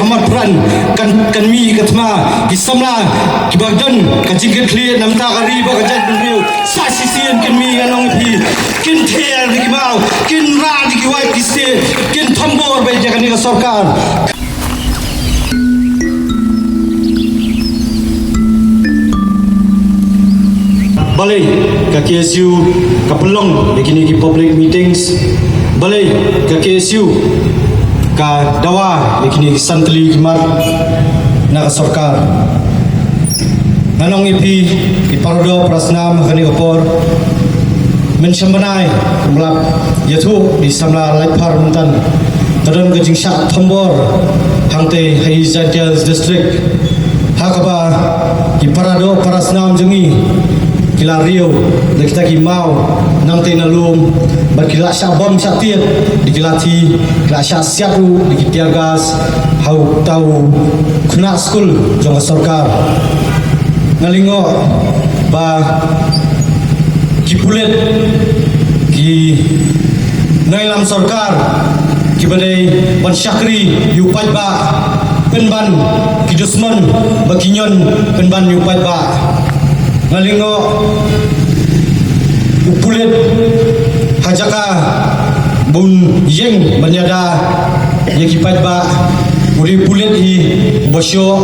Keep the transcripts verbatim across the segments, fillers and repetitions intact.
Mat pran kan, kan mih ka thma, ki samla kiba don ka jingkitkhlieh namar ka ri bad ka jaitbynriew. Sa shisien kan mih, ngan ong ïa phi, kin ther ïa ki maw, kin rah ïa ki wait ki stieh, kin thombor beit ïa kane ka sorkar. Balei ka K S U ka pynlong ïa kine ki public meetings? Balei ka K S U ka dawa ïa kine ki san tylli ki mat na ka sorkar? Ngan ong ïa phi, ki para doh para snam, ha kane ka por, mynshem bnai, kumba la ïathuh da i samla Laitphar mynta, ka don ka jingshah thombor hangtei ha East Jaintia Hills District, ha kaba ki para doh para snam jong ngi ki la riew da kita ki maw nangtei na lum, bad ki la shah bom shah tied da ki lathi, ki la shah siat ruh da ki tear gas ha uta u khynnah skul jong ka sorkar. Nga lyngngoh ba ki pulit, ki nongïalam sorkar kiba dei ban shakri ïa u paidbah, pynban ki dusmon ba ki ñion pynban ïa u paidbah. Nga lyngngoh u pulit ha jaka ba un ïeng ban ïada ïa ki paidbah, u dei pulit hi ba shoh,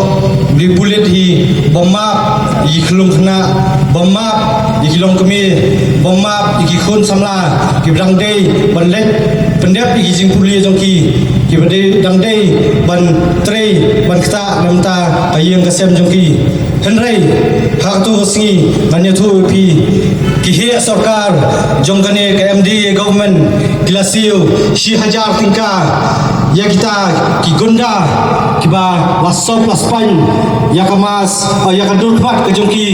u dei pulit hi ba map ïa ki khyllung khynnah, ba map ïa ki longkmie, ba map ïa ki khun samla kiba dang dei ban leit pyndep ïa ki jingpule jong ki, kiba dei dang dei ban trei ban ktah namar ka ïing ka sem jong ki. Hynrei ha kato ka sngi ngan ïathuh ïa phi, ki heh sorkar jong kane ka M D A government ki la siew shi hajar tyngka ïa kita ki gunda kiba la sop la spaiñ ïa ka mask, ïa ka dur khmat ka jong ki,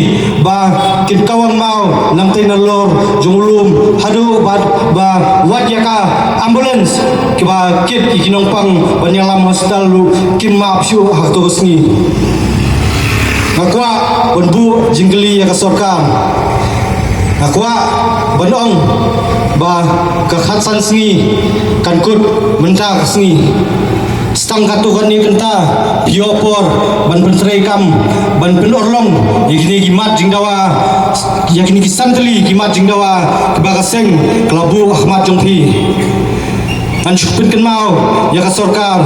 ba kin kawang maw nangtei nalor jong u lum haduh ba, ba wat ïa ka ambulance kiba kit ïa ki nongpang ban ïalam hospital ruh kim map shuh ha kato ka sngi. Nga kwah ban buh jingkylli ïa ka sorkar. Nga kwah ban ong ba ka khatsan sngi kan kut mynta ka sngi. Tang katto katne kynta phi ïoh por ban pyntreikam, ban pynurlong ïa kine ki mat jingdawa, ïa kine ki san tylli ki mat jingdawa kiba ka seng ka la buh ha khmat jong phi. Ngan shu pynkynmaw ïa ka sorkar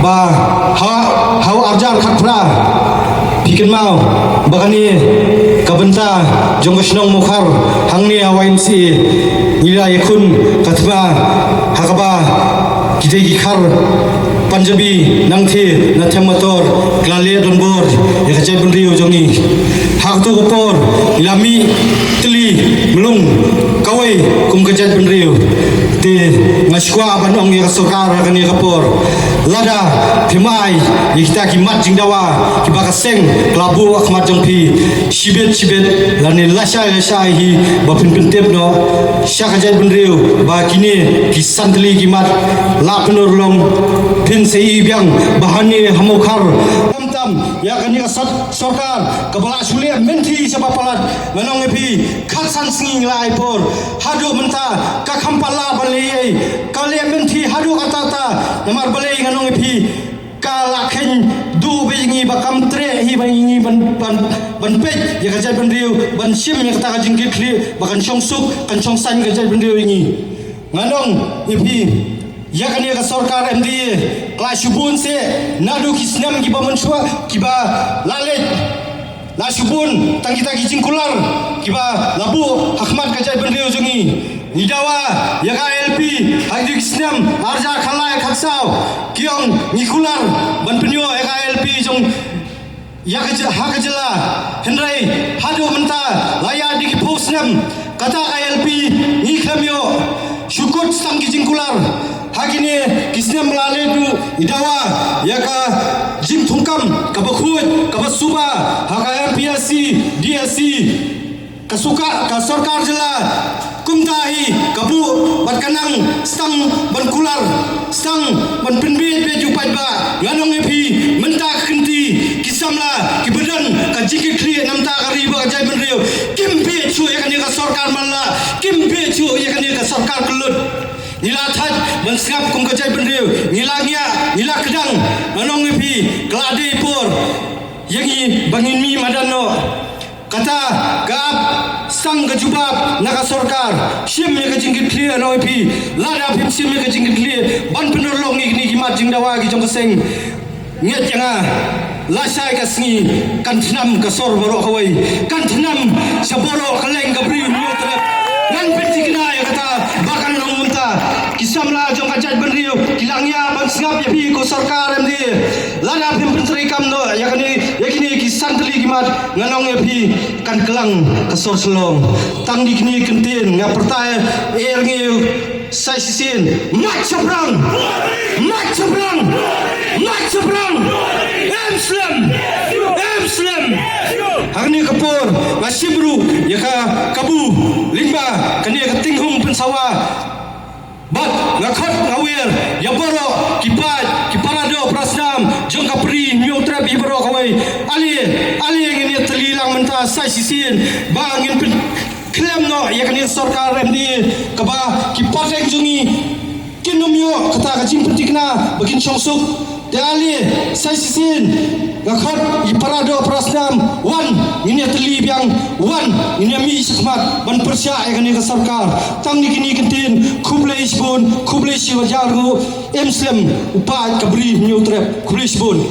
ba ha, ha u arhajar khatphra, phi kynmaw ba kane ka bynta jong ka shnong Mawkhar hangne ha Y M C A ngi la ïakhun ka thma ha kaba ki dei ki khar Punjabi nangtei na Them Mator ki la leh donbor ïa ka jaitbynriew jong ngi. Ha kato ka por ngi la mih tylli mlung kawei kum ka jaitbynriew. Te nga sngewkwah ban ong ïa ka sorkar ha kane ka por, lada phim ai ïa kita ki mat jingdawa kiba ka seng ka la buh ha khmat jong phi, shibit shibit lane lashai lashai hi ba phin pyntip noh sha ka jaitbynriew ba kine ki san tylli ki mat la pynurlong, phin sa ïohi biang ba hangne ha Mawkhar, khamtam ïa kane ka sor-, sorkar kaba la shu leh mynthi sha ba palat. Ngan ong ïa phi, khatsan sngi ngi la ai por, haduh mynta ka kham pat lah ban leh ei ei, ka leh mynthi haduh katta katta. Namar balei? Ngan ong ïa phi, ka la kheiñ duh beit ïa ngi ba kam treh hi ba ïa ngi ban, ban, ban peit ïa ka jaitbynriew, ban shim ïa kata ka jingkitkhlieh ba kan shong suk kan shong saiñ ka jaitbynriew ïa ngi. Ngan ong ïa phi, ïa kane ka sorkar M D A ka la shu bun seh naduh ki snem kiba mynshuwa kiba la leit. La shu bun tang kita ki jingkular kiba la buh ha khmat ka jaitbynriew jong ngi. Ngi dawa ïa ka I L P ha kito ki snem arhajar khatlai khatsaw, ki ong ngi kular ban pynïoh ïa ka I L P jong, ïa ka jy-, ha ka jylla. Hynrei haduh mynta la ïaid da ki phew snem, kata ka I L P ngi khlem ïoh. Shu kut tang ki jingkular. Ha kine ki snem ba la leit ruh ngi dawa ïa ka jingthungkam kaba khuid kaba suba ha ka M P S C, D S C. Ka suka, ka sorkar jylla kumta hi ka buh bad ka nang stang ban kular, stang ban pynbeit beit ïa u paidbah. Ngan ong ïa phi, mynta ka kynti ki samla kiba don ka jingkitkhlieh namar ka ri bad ka jaitbynriew kim beit shuh ïa kane ka sorkar matlah, kim beit shuh ïa kane ka sorkar kyllut. Ngi la thait ba Sngap kum ka jaitbynriew, ngi la ngiah, ngi la kdang, nga ong ïa phi, ka la dei por ïa ngi ba ngin mih madan noh. Kata ka ap sang ka jubab na ka sorkar, shim ïa ka jingkitkhlieh, nga ong ïa phi, lada phim shim ïa ka jingkitkhlieh ban pynurlong ïa kine ki mat jingdawa ki jong ka seng. Ngeit ïa nga, lashai ka sngi kan thnam ka sor baroh kawei, kan thnam sha baroh ka leng ka briew Hynñiewtrep. Ngan pynthikna ïa kata ba kan long kumta. Ki samla jong ka jaitbynriew ki la ngiah ban sngap ïa phi ko sorkar M D A. Lada phim pyntreikam noh ïa kane, ïa kine ki san tylli ki mat, ngan ong ïa phi, kan klang ka sor Shillong. Tang da kine ki kyntien nga pyrta, eh, ïa ngi sa shisien, march shaphrang! March shaphrang! March shaphrang! Em slem! Em slem! Ha kane ka por nga shim ruh ïa ka kabu lyngba kane ka tinghung pynsawa. Bad nga khot nga wer ïa baroh ki paid, ki para doh para snam jong ka Bri Hynñiewtrep hi baroh kawei. Ale, ale ngin ïatylli lang mynta sa shisien ba ngin pyn khlem noh ïa kane sorkar M D A kaba ki pateng jong ngi kin ym ïoh kata ka jingpynthikna ba kin shong suk. Te ale sa shisien nga khot ïa para doh para snam, wan ngin ïatylli biang, wan ngin ïamih shakhmat ban pyrshah ïa kane ka sorkar. Tang da kine ki kyntien, khublei shibun, khublei shihajar nguh. Em slem u paid ka Bri Hynñiewtrep, khublei shibun.